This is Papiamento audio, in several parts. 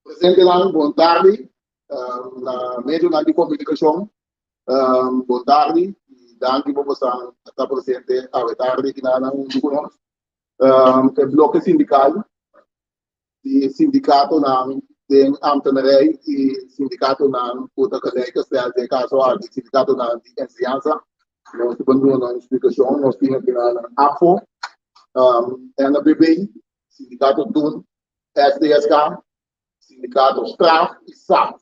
Presentenan, bon tardi. Na medionan di komunikashon, bon tardi i danki pa boso ta presente awe tardi aki nan huntu ku nos. E bloke sindikal di sindikatonan den ambtenaarij i sindikatonan ku ta gelijkgesteld den e kaso aki, sindikatonan di enseñansa. Nos ta duna un splikashon, nos tin aki nan ABVO, NABB, Sindikato dun, SDSK, Sindikato Straf i sap.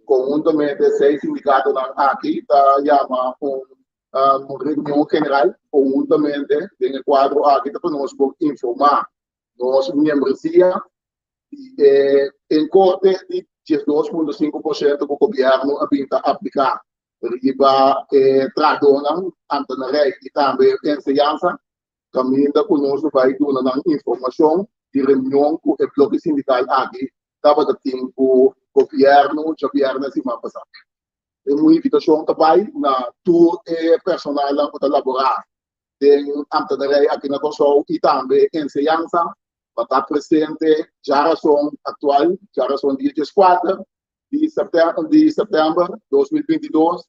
Konhuntamente seis sindikatonan aki ta yama un reunion general konhuntamente den e kuadro aki ta pa nos por informá nos miembresia di e enkorte di 12.5% ku gobièrnu a bin ta apliká riba e trahadónan, ambtenarij i tambe enseñansa. Kaminda ku nos lo bai duna nan informashon di reunion ku e bloke sindikal aki tabata tin ku gobièrnu djabièrnè siman pasá. E invitashon ta bai na tur e personalnan ku ta laborá den ambtenarai aki na Kòrsou i tambe enseñansa pa ta presente djarason aktual, djarason dia dieskuater di sèptèmber 2022,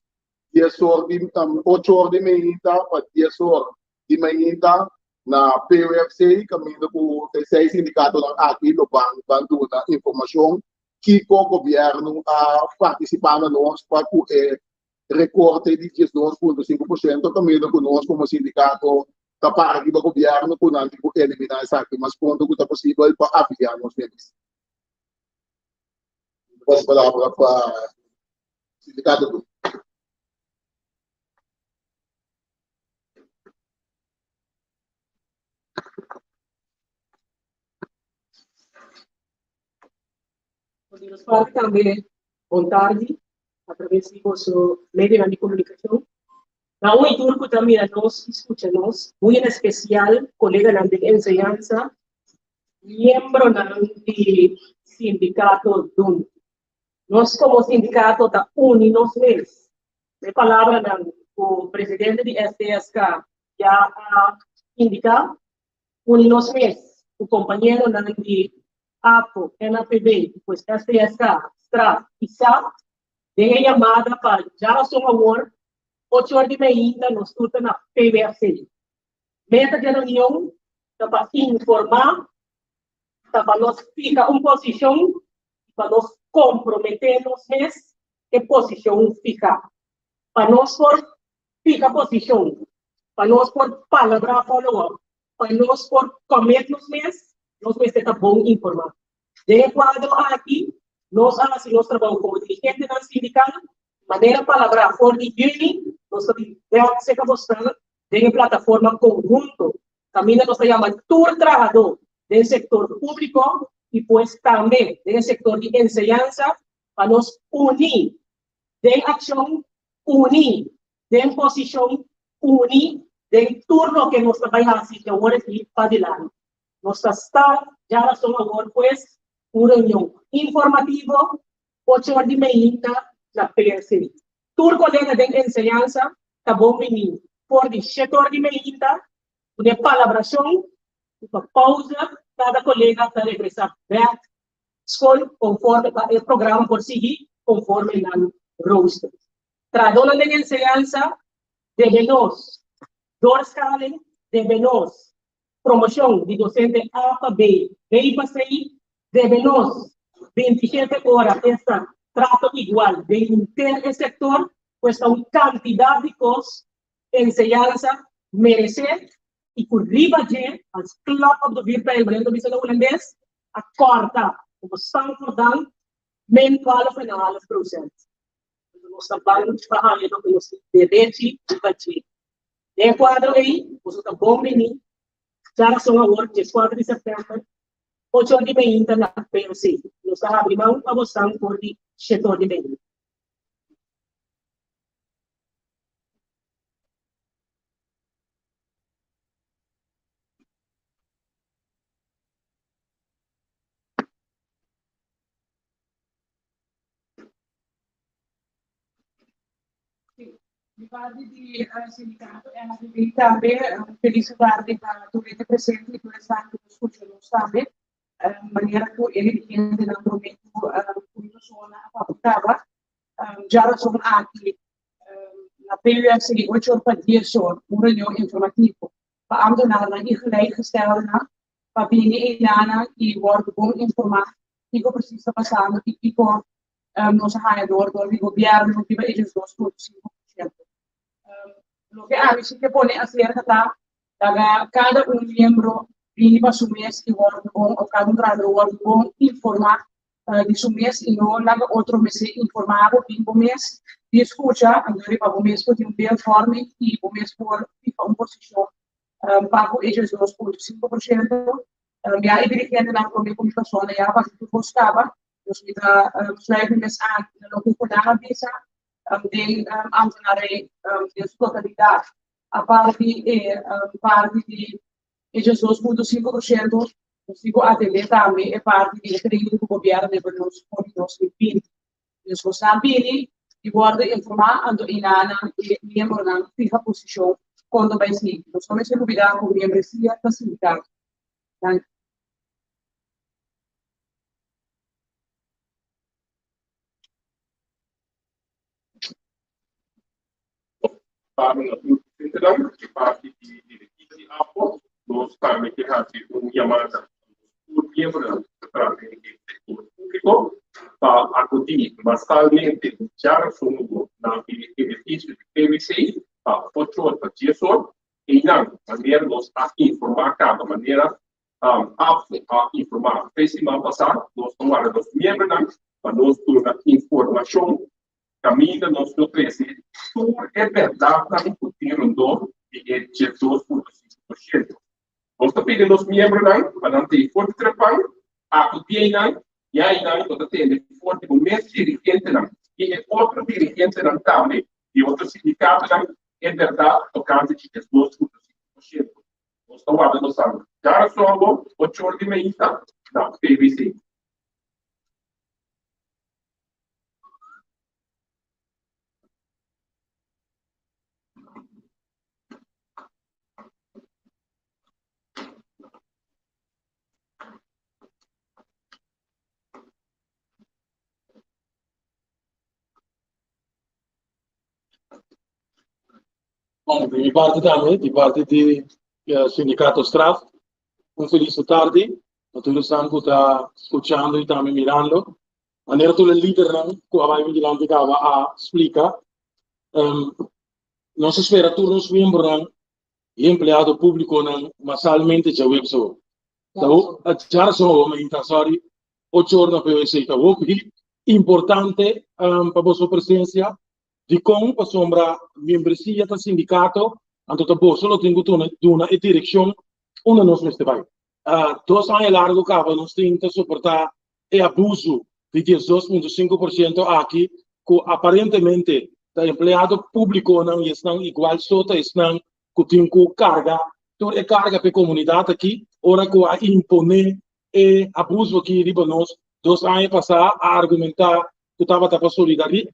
dies or di ocho or di meinta pa dies or di mainta na PUFC kaminda ku e seis sindikatonan aki lo ban ban duna informashon kiko gobièrnu a partisipá na nos pa ku e rekorte di 12.5% kaminda ku nos komo sindikato ta para riba gobièrnu ku nan tin ku eliminá esaki mas pronto ku ta posibel pa afiliá nos mes. Pasa palabra pa sindikato. Di nos parti tambe bon tardi a traves di boso medionan di komunikashon. Na un i tur ku ta mira nos i skucha nos, muy en espesial koleganan den enseñansa, miembronan di sindikato dun. Nos komo sindikato ta uni nos mes. E palabranan ku presidente di STSK ya a indiká, uni nos mes ku kompañeronan di ABVO, NAPB, pues STSK, straf i sap den e yamada pa djarason awor, ocho or di meinta nos tur ta na PWFC. Meta di e reunion ta pa informá, ta pa nos fika un posishon i pa nos komprometé nos mes e posishon fihá. Pa nos por fiha posishon, pa nos por palabrá follow up, pa nos por commit nos mes, nos mester ta bon informá. Den e kuadro aki, nos a hasi nos trabou komo dirigentenan sindikal, manera palabrá for di yüni, nos ta bin bèk serka bosnan den e plataforma konhunto kaminda nos ta yama tur trahadó den sektor públiko i pues tambe den e sektor di enseñansa. pa nos uní den akshon, uní den posishon, uní den tur loke nos ta bai hasi di awor aki padilanti. Nos ta start djarason awor pues un reunion informativo ocho or di meinta na PRC. Tur kolega den enseñansa ta bon bini for di shete or di meinta ku den palabrashon ku pa pausa kada kolega ta regresa bek skol konforme pa e programa por sigui konforme nan rooster. Trahadónan den enseñansa debe nos doorschaling, debe nos promoshon di dosente A pa B, B pa C, debe nos 27 ora esta trato igual den henter e sektor, pues ta un kantidat di kos enseñansa meresé i ku riba dje, als klap op de vuurpijl, manera ta bisa na hulandes, a kòrta komo stank voor dank min 12,5 procent. Nos ta ban pa haña loke nos tin derechi riba dje. Den e kuadro ei, boso ta bon bini djarason awor, 14 di sèptèmber, 8 or di meinta na POC. Nos ta habri man pa bosnan for di 7 or di meinta. Di parti di sindicato NVB tambe un feliz tardi pa tur hende presente y tur esnan cu ta scucha nos tambe. Manera cu e dirigentenan prome cu cu mi persona a papia caba, djarason aki na PUSC ocho or pa dies or un reunion informativo pa ambtenarnan y gelijkgesteldenan pa bini einanan y wordo bon informa kiko precies ta pasando y kiko nos a haña dor dor di gobierno riba e 12,5%. Loke ami si ke pone aserka ta laga kada un miembro bini pa su mes y wordo bon of kada un trahador wordo bon informa di su mes y no laga otro mester informa bo, bin bo mes di scucha anto riba bo mes por tin un beeldvorming y bo mes por fiha un posicion pa cu e 12,5%. Ya e dirigentenan prome cu mi persona ya basa tur cos caba, dus mi ta sluit mi mes aki na loke cu nan a bisa den ambtenarij den su totalidad. Apart di e parti di e 12,5%, nos tin cu atende tambe e parti di e training cu gobierno debe nos for di 2020. Dus nos nan bini y wordo informa, anto enanan e miembronan fiha posicion con ta bay sigui. Nos no mester lubida cu miembresia ta sindicato. Danki. Parti na tur presentenan di parti di directiva di ABVO, nos tambe ke haci un yamada na nos tur miembronan ku ta traha den e sector publico pa acudi masalmente djarason nobo na e edificio di PwC pa ocho or pa dies or. Einan, manera nos a informa caba, manera ABVO a informa fe siman pasa, nos ta warda nos miembronan pa nos duna informacion Kaminda nos lo trese tur e bèrdatnan ku tin rondó di e 12,5%. Nos ta pidi nos miembronan pa nan tei for di trepan, akudí einan i einan lo ta tende for di bo mes dirigentenan i e otro dirigentenan tambe di otro sindikatonan e bèrdat tokante di 12,5%. Nos ta warda nos san djarason ocho or di mainta na PBC. Bueno, di mi parti tambe, di parti di Sindicato Straf, un feliz tardi na tur esnan ku ta skuchando i tambe mirando. Manera tur e lidernan ku a bai mi dilanti kaba a splika, nos a spera tur nos miembronan i empleado públikonan masalmente djaweps awor. Ta djarason awor, mainta, sorry, ocho or na PWC. Ta hopi importante pa boso presensia. Dikon? Pasobra miembresia ta sindikato, anto ta boso lo tin ku duna e direkshon unda nos mester bai. 2 aña largu kaba nos tin ta soportá e abusu. di 12.5% aki ku aparentemente ta empleado públikonan i esnan igual so ta esnan ku tin ku karga tur e karga pa e komunidat aki ora ku a imponé e abuso aki riba nos 2 aña pasá a argumentá ku tabata pa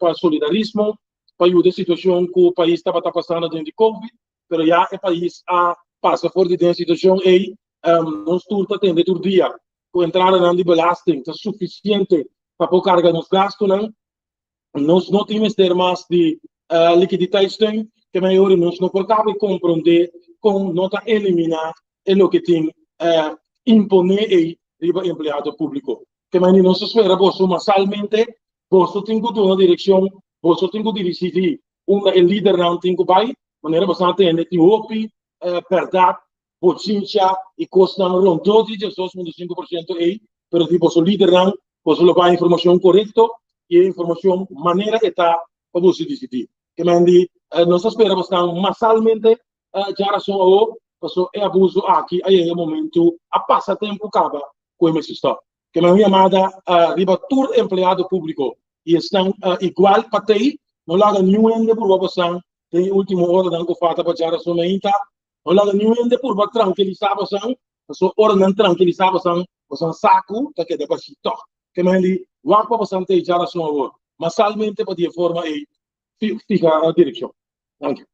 pa solidarismo pa yuda e situashon ku pais tabata pasando den di covid pero ya e pais a pasa for di den situashon ei. Nos tur ta tende tur dia ku entradanan di belasting ta sufisiente pa por karga nos gastunan. Nos no tin mester mas di liquiditeitssteun, ke mayoria nos no por kaba di komprondé kon no ta eliminá e loke tin imponé ei riba empleado públiko. Ke manera nos ta spera boso masalmente, boso tin ku duna direkshon, boso tin ku disidí unda e lidernan tin ku bai, manera boso a tende tin hopi bèrdat, bochincha i kosnan rondó di 12.5% ei, pero di boso lidernan boso lo bai informashon korekto i e informashon manera e ta pa boso disidí. Ke men di nos ta spera bosnan masalmente djarason awo, paso e abuso aki a yega e momentu a pasa tempu kaba ku e mester stòp. Ke men un yamada riba tur empleado públiko i esnan igual pa tei, no laga niun hende purba bosnan den e último oranan ku falta pa djarason ainda. No laga niun hende purba trankilisá bosan, pasobra ora nan trankilisá bosan, bosan saku ta keda bashí tòg. Ke men di, Wak pa bosan ta e djarason awor, masalmente pa di e forma ei fiha direkshon. Danki.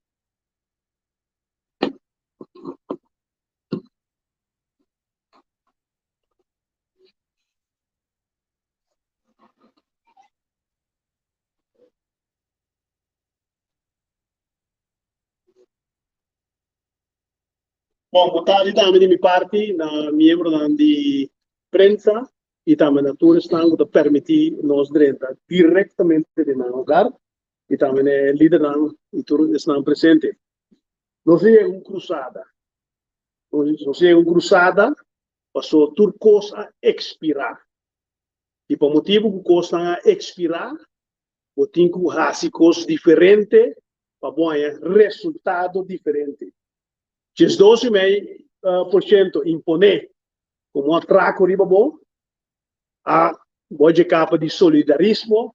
Bon, bon tardi tambe di mi parti na miembronan di prensa y tambe na tur esnan cu ta permiti nos drenta directamente den nan hogar y tambe na e lidernan y tur esnan presente. Nos a yega un cruzada. Nos a yega un cruzada paso tur cos a expira. Y pa motibo cu cosnan a expira, bo tin cu haci cos diferente pa bo haña resultado diferente. 12,5% imponé komo atrako riba bo, a bo dje kapa di solidarismo,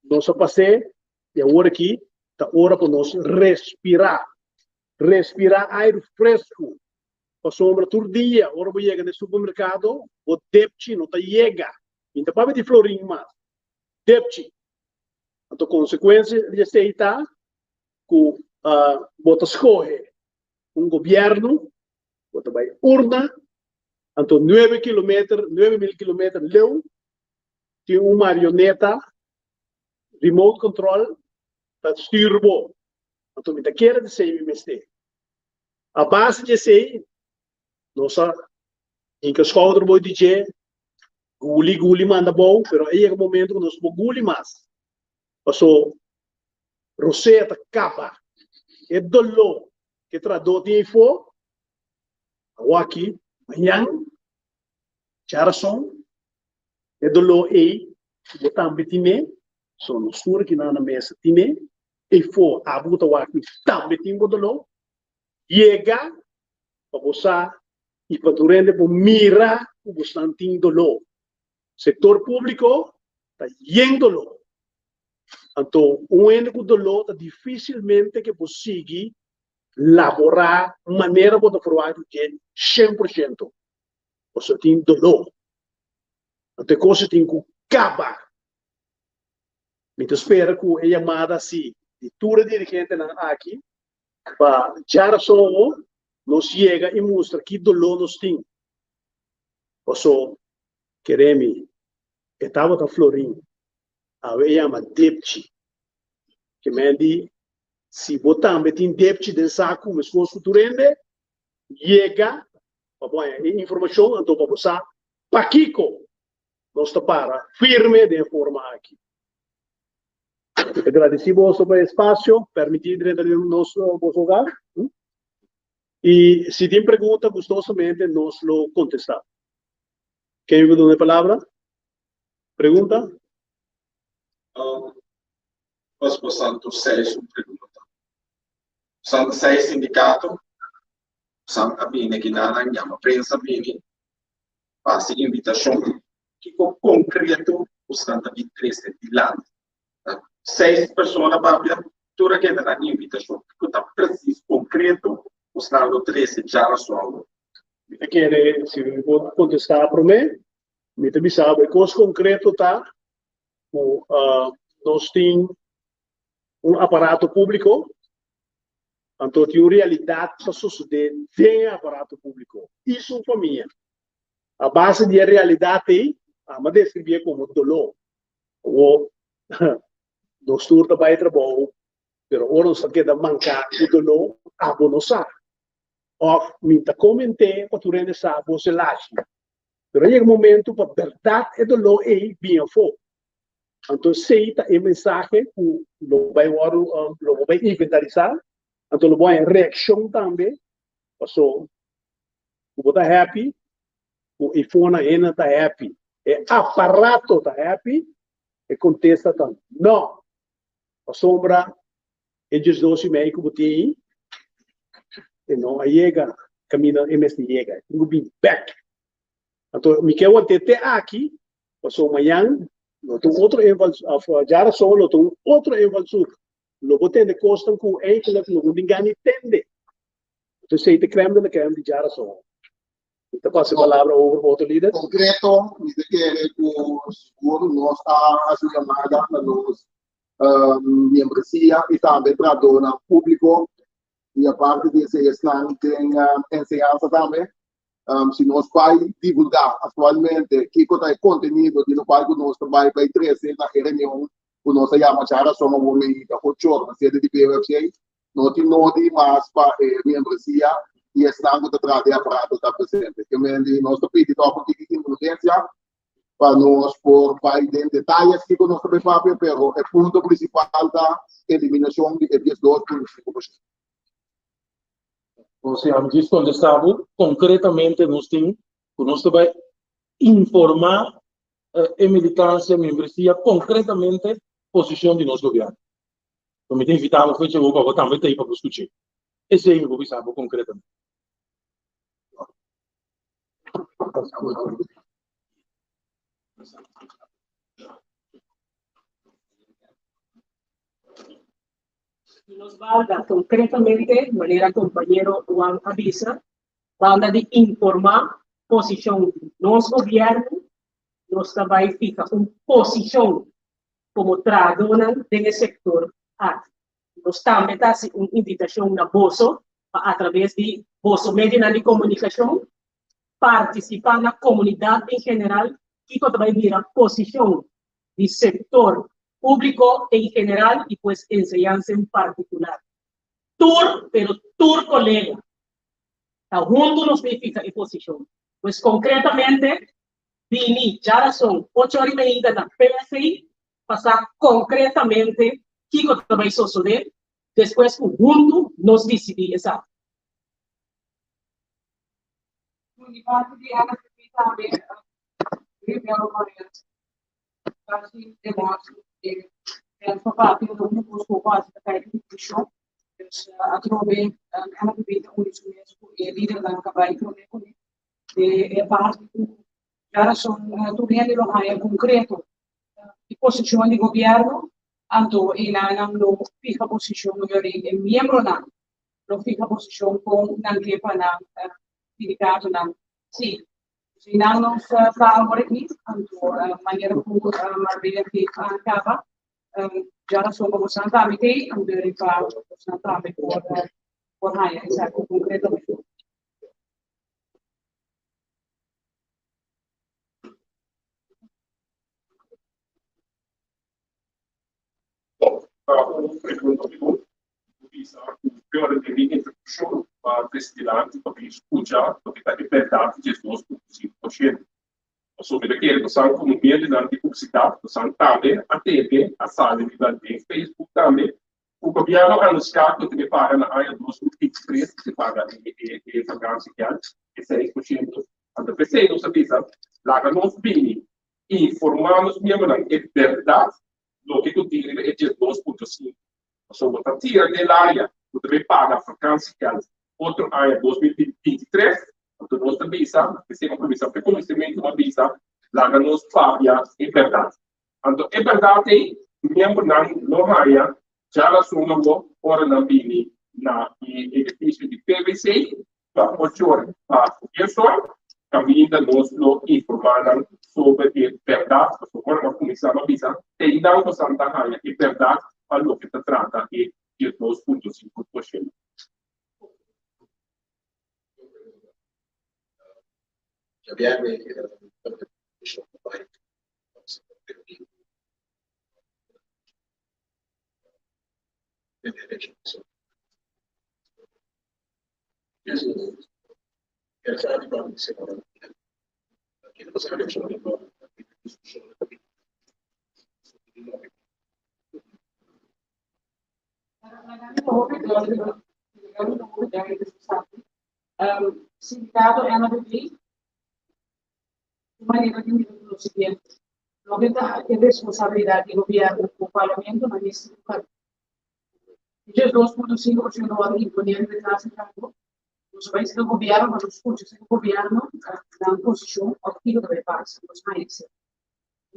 nos a pas'é i awor aki ta ora pa nos respirá, respirá airu fresku, pasobra tur dia ora bo yega na e supermerkado bo depchi no ta yega, mi no ta papia di florin mas, depchi. Anto konsekuensia di esei ta ku bo ta skohe un gobièrnu, bo ta bai urna, anto nuebe kilometer, 9000 kilometer leu tin un marioneta remote control ta stuur bo. Anto mi ta kere di esei mi mester. A base di esei nos a hinka skouder bo di dje. Guli guli manda bou, pero a yega momento ku nos no por guli mas. Paso rosea ta kaba. E doló ku e trahadó tin eifó, awaki, mañan, djarason, e doló ei bo tambe tin'é, so nos tur aki nan na mesa tin'é, eifó abo ku ta wak mi tambe tin bo doló, yega pa bo sa i pa tur hende por mira ku bosnan tin doló. Sektor públiko ta yen doló. Anto un hende ku doló ta difísilmente ke por sigui laborá manera bo ta ferwagt di dje 100%. Pasobra tin doló. Anto e kos tin ku kaba. Mi ta spera ku e yamada si di tur e dirigentenan aki pa djarason nos yega i mustra ki doló nos tin. Paso, kere mi, e tabata florin, awe e yama depchi. Ke men di, si bo tambe tin depchi den saku meskos ku tur hende, yega pa bo haña e informashon anto pa bo sa pakiko nos ta para firme den e forma aki. Mi ta gradisí boso pa e espasio permití drenta den nos boso hogar. I si tin pregunta gustosamente nos lo kontestá. Ken mi por duna e palabra? Pregunta? Nos por santo seis un pregunta. Santo seis sindikato, san a bini aki nan, nan yama prensa bini, pa hasi invitashon. Kiko konkreto boso ta bin trese dilanti? Seis persona papia, tur a keda na invitashon. Kiko ta presis konkreto boso lo trese djarason? Mi ta kere, si mi por kontestá promé, mi ta bisa bo e kos konkreto ta ku nos tin un aparato públiko, anto tin un realidat ta sosodé den e aparato públiko i su famia. A base di e realidat ei, amo a deskribié komo doló. Awor, nos tur ta bai trabou, pero ora nos ta keda manká ku doló, abo no sa. Òf mi ta koment'é pa tur hende sa bo selashi. Pero a yega momento pa bèrdat e doló ei bin afó. Anto esei ta e mensahe ku lo bai wòrdu, lo bo bai inventarisá, anto lo bo haña reakshon tambe, paso ku bo ta happy, ku e fonan hende ta happy, e aparato ta happy, e kontesta ta no. Pasobra e diesdos i mei ku bo tin ei, e no a yega kaminda e mester yega, e tin ku bin bèk. Anto mi ke want'é te aki, pasobra mañan lo ta un otro inval, òf djarason lo ta un otro invalsuk. Lo bo tende kosnan ku eigentlik lo bo tin gana di tende. Anto esei ta krèm de la krèm di djarason. Mi ta pasa e palabra over pa otro lider. Konkreto, mi ta kere ku sigur nos a hasi un yamada na nos miembresia i tambe trahadónan públiko i aparte di esei esnan den enseñansa tambe. Si nos bai divulgá aktualmente kiko ta e kontenido di lokual ku nos ta bai bai trese na e reunion ku nos a yama djarason awor meinta ocho na sede di PUFC, No tin nodi mas pa e miembresia i esnan ku ta traha den aparato ta presente. Ke men di nos ta pidi tòg un tiki indulgensia pa nos por bai den detayes kiko nos ta bai papia, pero e punto prinsipal ta eliminashon di e 12.5%. Osea, mi djis kontestá bo, konkretamente nos tin ku nos ta bai informá e militansia, miembresia konkretamente posishon di nos gobièrnu. So mi ta invitá bo fecha bo pa bo tambe ta ei pa bo skuch'é. Esei mi por bisa bo konkretamente. Di nos banda, konkretamente, manera kompañero Juan a bisa, banda di informá posishon di nos gobièrnu, nos ta bai fiha un posishon komo trahadónan den e sektor aki. Nos tambe ta hasi un invitashon na boso pa atraves di boso medionan di komunikashon partisipá na komunidat en general kiko ta bai bira posishon di sektor públiko en general i pues enseñansa en partikular. Tur, pero tur kolega ta huntu nos ta fija e posishon. Pues konkretamente Bini djarason ocho ora i meinta na PSI pa sa konkretamente kiko ta bai sosodé despues ku huntu nos disidí esaki. Di parti di NFP tambe Ribeiro Barreto kasi e laatste e pensa papia lo único kos ku hasi ta kai den discusion. Dus atrobe NFP ta uni su mes ku e lidernan ka bai prome kuné. E parti ku djarason tur hende lo haña konkreto di posishon di gobièrnu, anto einan lo fiha posishon yori e miembronan lo fiha posishon kon nan ke pa nan sindikatonan sigui. Dus einan nos ta awor aki, anto manera ku Marbella ke a kaba djarason pa boso nan tambe t'ei, anto pa boso nan tambe por haña esaki konkretamente. Pa un pregunta di bo, bo bisa ku primero den mi introdukshon pa trese dilanti pa bin skucha loke ta e bèrdat di 12.5%. Pasobra mi ta kere ku san komo medionan di publisidat, ku san tambe a tende, a sali riba den Facebook tambe, Ku gobièrnu a anunsiá ku e ta paga na aña 2023 ku ta paga e vakantiegeld, e 6%. Anto p'esei nos a bisa, laga nos bini informá nos miembronan e bèrdat loke ku tin riba e 12.5. Pasobra bo ta tira den laria ku ta bay paga vakantiegeld otro aña 2023, anto nos ta bisa, p'esei mi a kuminsá, p'e kuminsamentu mi a bisa. Laga nos papia e bèrdat. Anto e bèrdat ei miembronan lo haña djarason awor ora nan bini na e edifisio di PBC pa ocho or pa dies or, kaminda nos lo informá nan sobre e bèrdat, pasobra ora nan kuminsá nan bisa einan nos ta haña e bèrdat pa loke ta trata e 12.5%. Sindikato NABB su manera di mira lo siguiente. Loke ta e responsabilidat di gobièrnu ku parlamento nan mester buka. Dies 2.5% wòrdu imponé riba e klase cargo. Nos bai sika gobièrnu pa nos skucha sika gobièrnu nan posishon òf kiko ta bai pasa. Nos haña esei.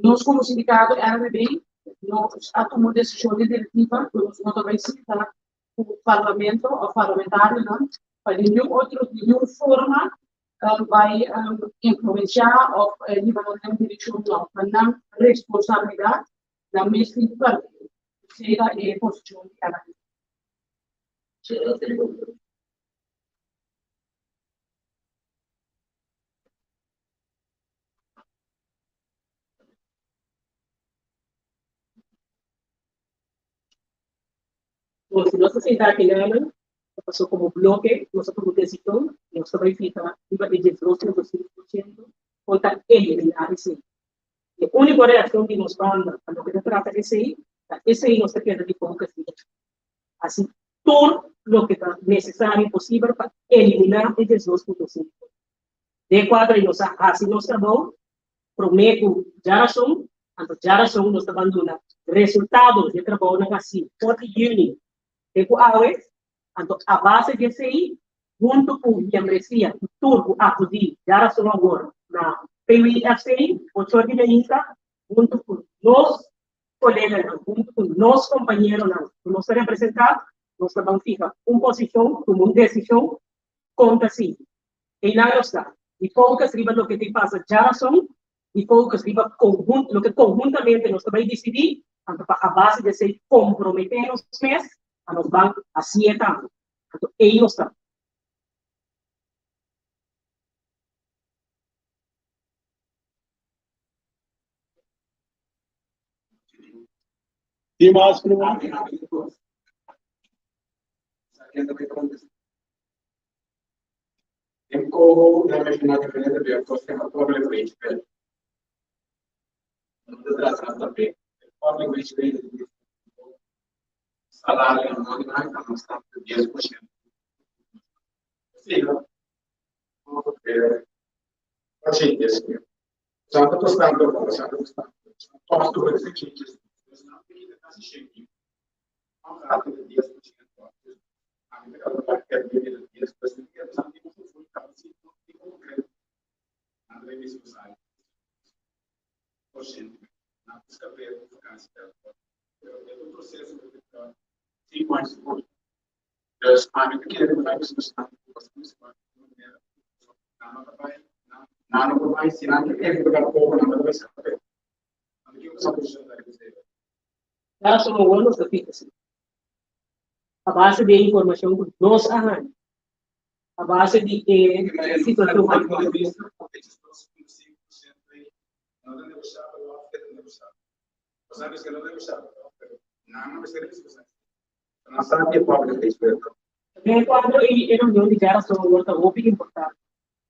Nos komo sindikato RBB nos a tuma un desishon di direktiva ku nos no ta bai sinta ku parlamento òf parlamentarionan pa ningun otro ningun forma bai influensiá òf hiba nan den un direkshon nò. Ta nan responsabilidat nan mes tin ku karga. Esei ta e posishon di RBB. Bon, si nos ta sinta aki nan, ta pasó komo bloke, nos a tuma un desishon, nos ta bai fija riba e 12.5% kon ta eliminá esei. E úniko reakshon di nos banda pa loke ta trata esei, ta esei nos ta keda di focus riba. Hasi tur loke ta nesesario i posibel pa eliminá e 12.5%. Den kuadro ei nos a hasi nos trabou promé ku djarason, anto djarason nos ta banduna resultado di e trabounan hasí for di yüni te ku awe, anto a base di esei huntu ku miembresia i tur ku akudí djarason awor na PWFC ocho di meinta huntu ku nos koleganan, huntu ku nos kompañeronan ku nos ta representá, nos ta ban fiha un posishon, tuma un desishon kon ta sigui. Einan nos ta di focus riba loke tin pasa djarason, di focus riba conhun loke conhuntamente nos ta bay dicidi, anto pa a base di esey compromete nos mes pa nos ban hacié tambe. Anto ey nos ta. Tin mas pregunta? Den koho na menshoná diferente bia kos kema public wage bill. No ta trata tambe e public wage bill di salario anual ta mas tantu 10%. Siga. Changes. Santo costando, santo costando. Costo de changes. Dara su awor nos ta fija si. A base di e informacion cu nos a haña, a base di e situacion actual. Den e cuadro ei e reunion di djara su awor ta hopi importante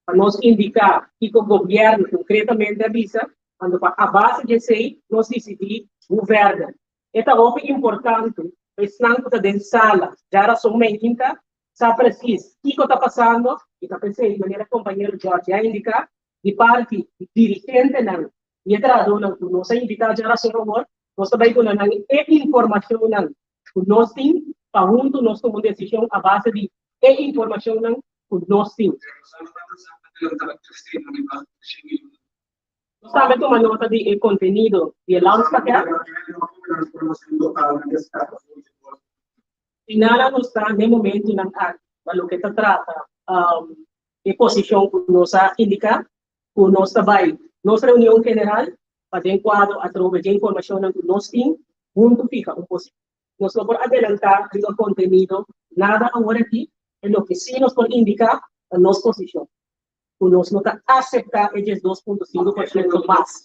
pa nos indica kico gobierno concretamente a bisa, anto pa a base di esey nos dicidi hoe verder. E ta hopi importante pa esnan ku ta den sala djarason meinta sa presis kiko ta pasando i ta p'esei, manera kompañero George a indiká, di parti di dirigentenan i e trahadónan ku nos a invitá djarason awor, nos ta bai duna nan e informashonnan ku nos tin pa huntu nos tuma un desishon a base di e informashonnan ku nos tin. Nos tambe tuma nota di e kontenido di e landspakket. I nada nos ta n'e momentunan aki pa loke ta trata e posishon ku nos a indiká ku nos ta bai nos reunion general pa den kuadro atrobe dje informashonnan ku nos tin huntu fiha un posishon. Nos no por adelantá riba kontenido nada awor aki, e loke sí nos por indiká ta nos posishon, ku nos no ta aseptá e 12.5% mas.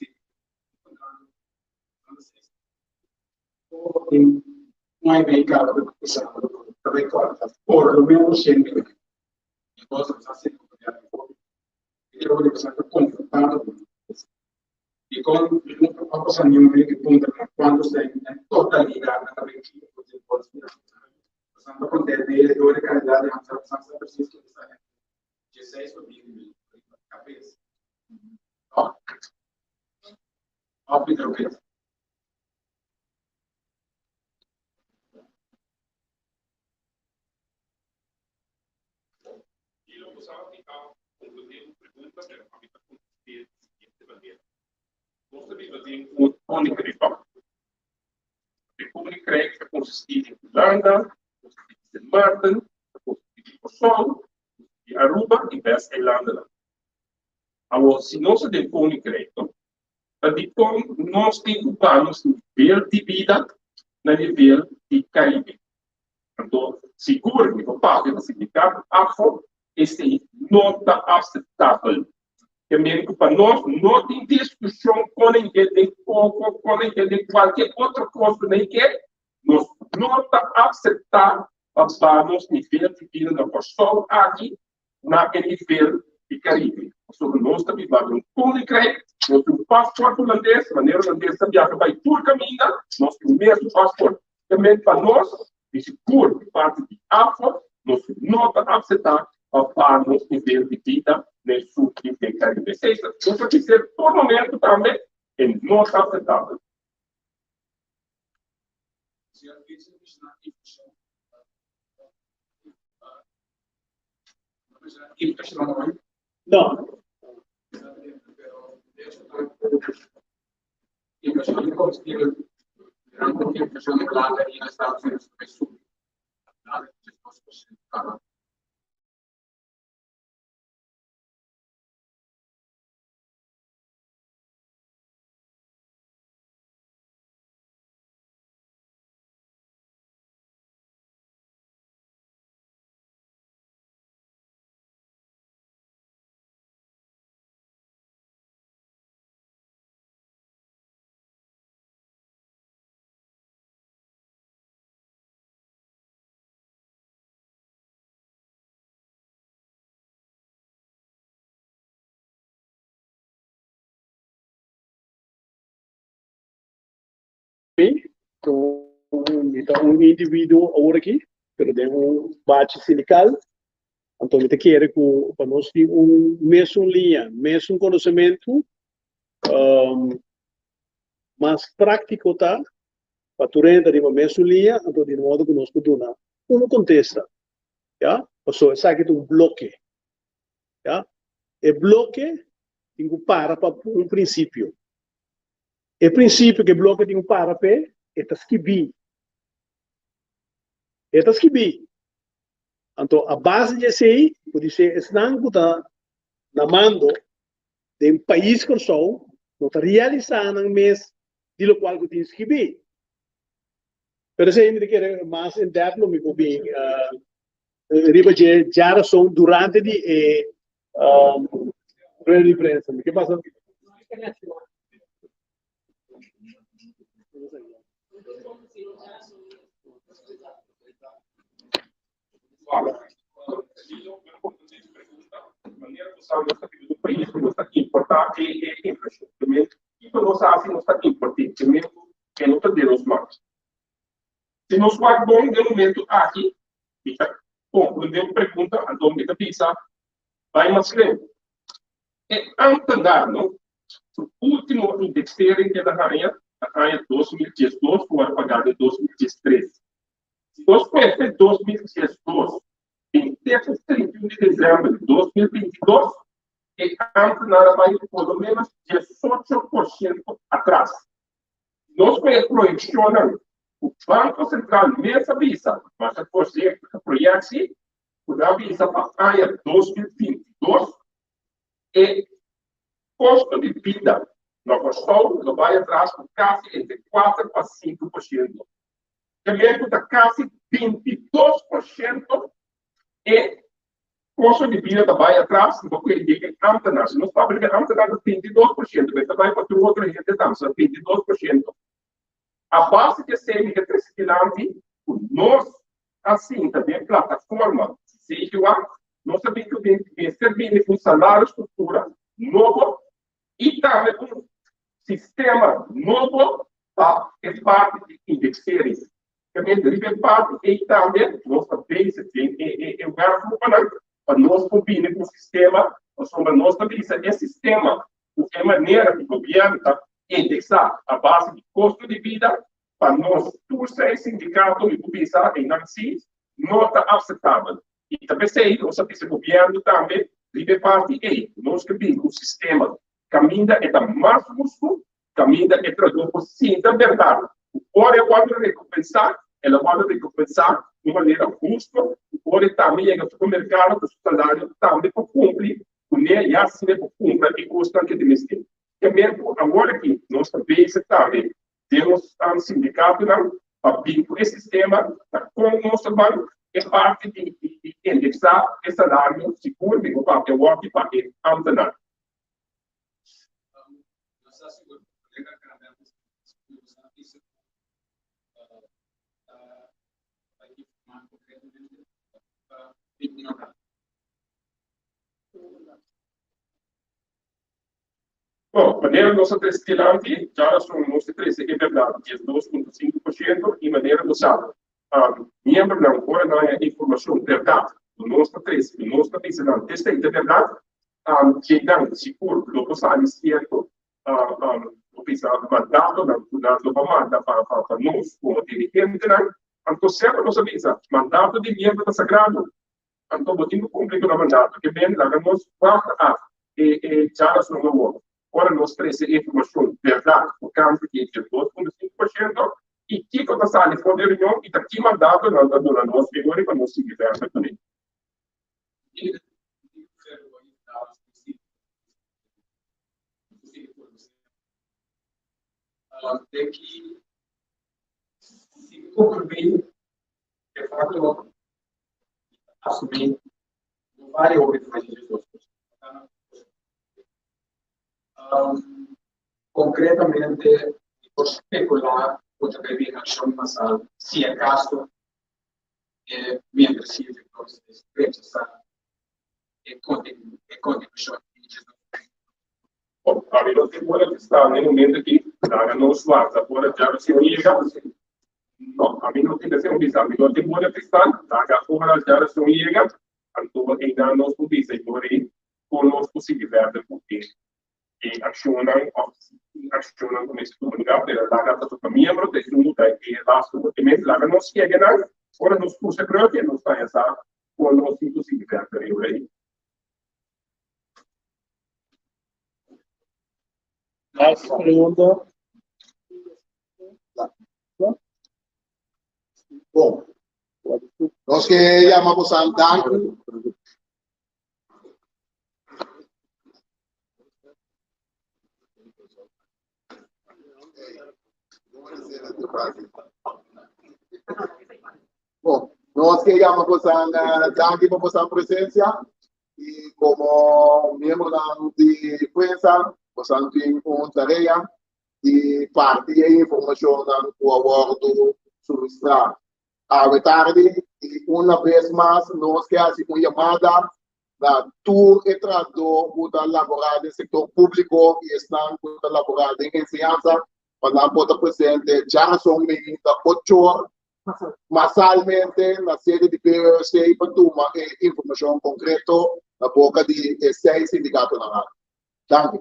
Dikon no a pasa niun hende puntra nan kuantu sèn en totalidat nan ta bin kita for di e bòls finansiero? Pasobra nan ta kontenta i e dor e kandidat di Hamza Hassan sa presis ke ta entre dieseis pa binti mil riba kabes. No? Òf mi ta robes? I lo bo sa mi a komprendé bo pregunta, pero ami ta kontest'é di siguiente manera. Nos ta biba den un koninkrijk. E koninkrijk ta konsistí di Hulanda, ta konsistí di Sint Maarten, ta konsistí di Kòrsou, ta konsistí di Aruba i West-eilandennan. Awor, si nos ta den koninkrijk, no, ta dikon nos tin ku baha nos nivel di bida na nivel di Karibe? Anto, sigur mi por papia pa sindikato afo, esei no ta aseptabel. Ke men ku pa nos no tin diskushon kon e ke den koko, kon e ke den kualke otro kos ku nan ke, nos no ta aseptá pa baha nos nivel di bida na Kòrsou aki na e nivel di Karibe. Pasobra nos ta biba den un koninkrijk, nos tin un pasport hulandes, manera hulandes ta biaha bai tur kaminda, nos tin mesun pasport. Te men pa nos, di sigur di parti di afo, nos no ta akseptá pa baha nos nivel di bida na e sur di e Karibe. Esei ta nos a bis'é tur momento tambe, e no ta akseptabel. No. Mi ta un individuo awor aki, pero den un bachi sindical. Anto mi ta kere ku pa nos tin un mesun liña, mesun konosementu, mas práktiko ta pa tur hende ta riba mesun liña, anto di modo ku nos por duna un kontesta, ya. Pasobra esaki ta un bloke, ya. E bloke tin ku para pa un prinsipio. E prinsipio ku e bloke tin ku para p'e, e ta skibí. E ta skibí. Anto a base di esei, podisé esnan ku ta na mando den pais Kòrsou no ta realisá nan mes di lokual ku tin skibí. Pero esei mi ta kere mas in depth lo mi por bin riba dje djarason durante di e rueda di prensa. Mi ke pasa. Manera ku sa nos ta biba den un pais ku nos ta importá e inflashon. Kiko nos hasi nos ta import'é, primero ku e no ta den nos man. Si nos wak bon den momento aki, mi ta komprendé bo pregunta, anto mi ta bisa bai mas leu. E ámtenarnan su último indexering ke ta haña ta aña 2012 ku wòrdu pagá den 2013. Si nos mester 2012 den te ku 31 di desèmber di 2022, E ámtenar a bai por lo ménos 18% atras. Nos ku e proyekshonnan ku Banko Sentral mes a bisa, masha voorzichtige proyeksi, ku nan a bisa pa aña 2022, e kosto di bida na Kòrsou lo bai atras ku kasi entre 4 pa 5%. Te ku ta kasi 22% e Kosto di bida ta bai atras, bo ku e e ámtenar. Si nos papia di e ámtenar ta 22%, pero ta bai pa tur otro hende tambe, so 22%. A base di esei mi ke trese dilanti ku nos a sinta den plataforma di CGA, nos a bin ku mester bini ku un salario struktura nobo i tambe un sistema nobo pa e parti di indexering. También riba e parti ei tambe nos ta bezig den e werkgroepennan pa nos por bini ku un sistema, pasobra nos ta bisa e sistema ku e manera ku gobièrnu ta indeksá a base di kosto di bida pa nos tur seis sindikato mi por bisa einan si no ta akseptabel. I ta p'esei nos a bisa gobièrnu tambe riba e parti ei nos ke bini ku un sistema kaminda e ta mas hustu Kaminda e trahadó por sinta bèrdat ku ora e wòrdu rekompensá, el a wòrdu rekompensá di un manera hustu ku ora e tambe yega supermerkado ku su salario tambe por kumpli kuné i asina e por kumpra e kosnan ku e ta mester. Te ku awor aki nos ta bezig tambe den nos sindikatonan pa bin ku e sistema ta kon nos ta ban e parti di indeksá e salario sigur mi por papia awor aki pa e ámtenar. Bon, manera nos a trese dilanti, djarason nos a trese e bèrdat 12.5% i manera bo sa, miembronan ora nan haña informashon bèrdat ku nos ta trese, ku nos ta bisa nan esei ta bèrdat, dje nan sigur lo por sali sierto lo bisa mandatonan ku nan lo por manda pa nos komo dirigentenan. Anto semper nos a bisa, mandato di miembro ta sagrado. Anto bo tin ku kumpli ku nan mandato. Ke men laga nos wak af e djarason awor ora nos trese e informashon bèrdat tokante di e 2.5% i kiko ta sali for di e reunion i ta ki mandato nan ta duna nos e ora pa nos sigui verder kuné. Konkretamente, mi por spekulá ku ta bai bin akshon masal si akaso e membresia di Proces rechasá e kontribushon di 12%. Bon, ami no tin bola kristal na e momento aki, laga nos warda ora djarusin yega. No, ami no tin, esei un bisa, ami no tin bola kristal, laga ora djarusin yega, anto einan nos por bisa i por ei kon nos por sigui verder ku e e akshonnan òf si akshonnan ku mester tuma lugá, pero laga ta toka miembro ta esun ku ta e lastu ku e mes laga nos yega nan ora nos krusa brug i nos ta haña sa kon nos tin ku sigui verder e ora ei. Mas pregunta? Bon, nos ke yama bosan danki. Bon, nos ke yama bosan danki pa bosan presensia i komo miembronan di prensa bosan tin un tarea di parti e informashonnan ku a wòrdu suministrá awe tardi i una bes mas nos ke hasi un yamada na tur e trahadó ku ta laborá den sektor públiko i esnan ku ta laborá den enseñansa pa nan por ta presente djarason meinta ocho or masalmente na sede di PUC pa tuma e informashon konkreto na boka di e seis sindikatonan aki. Danki.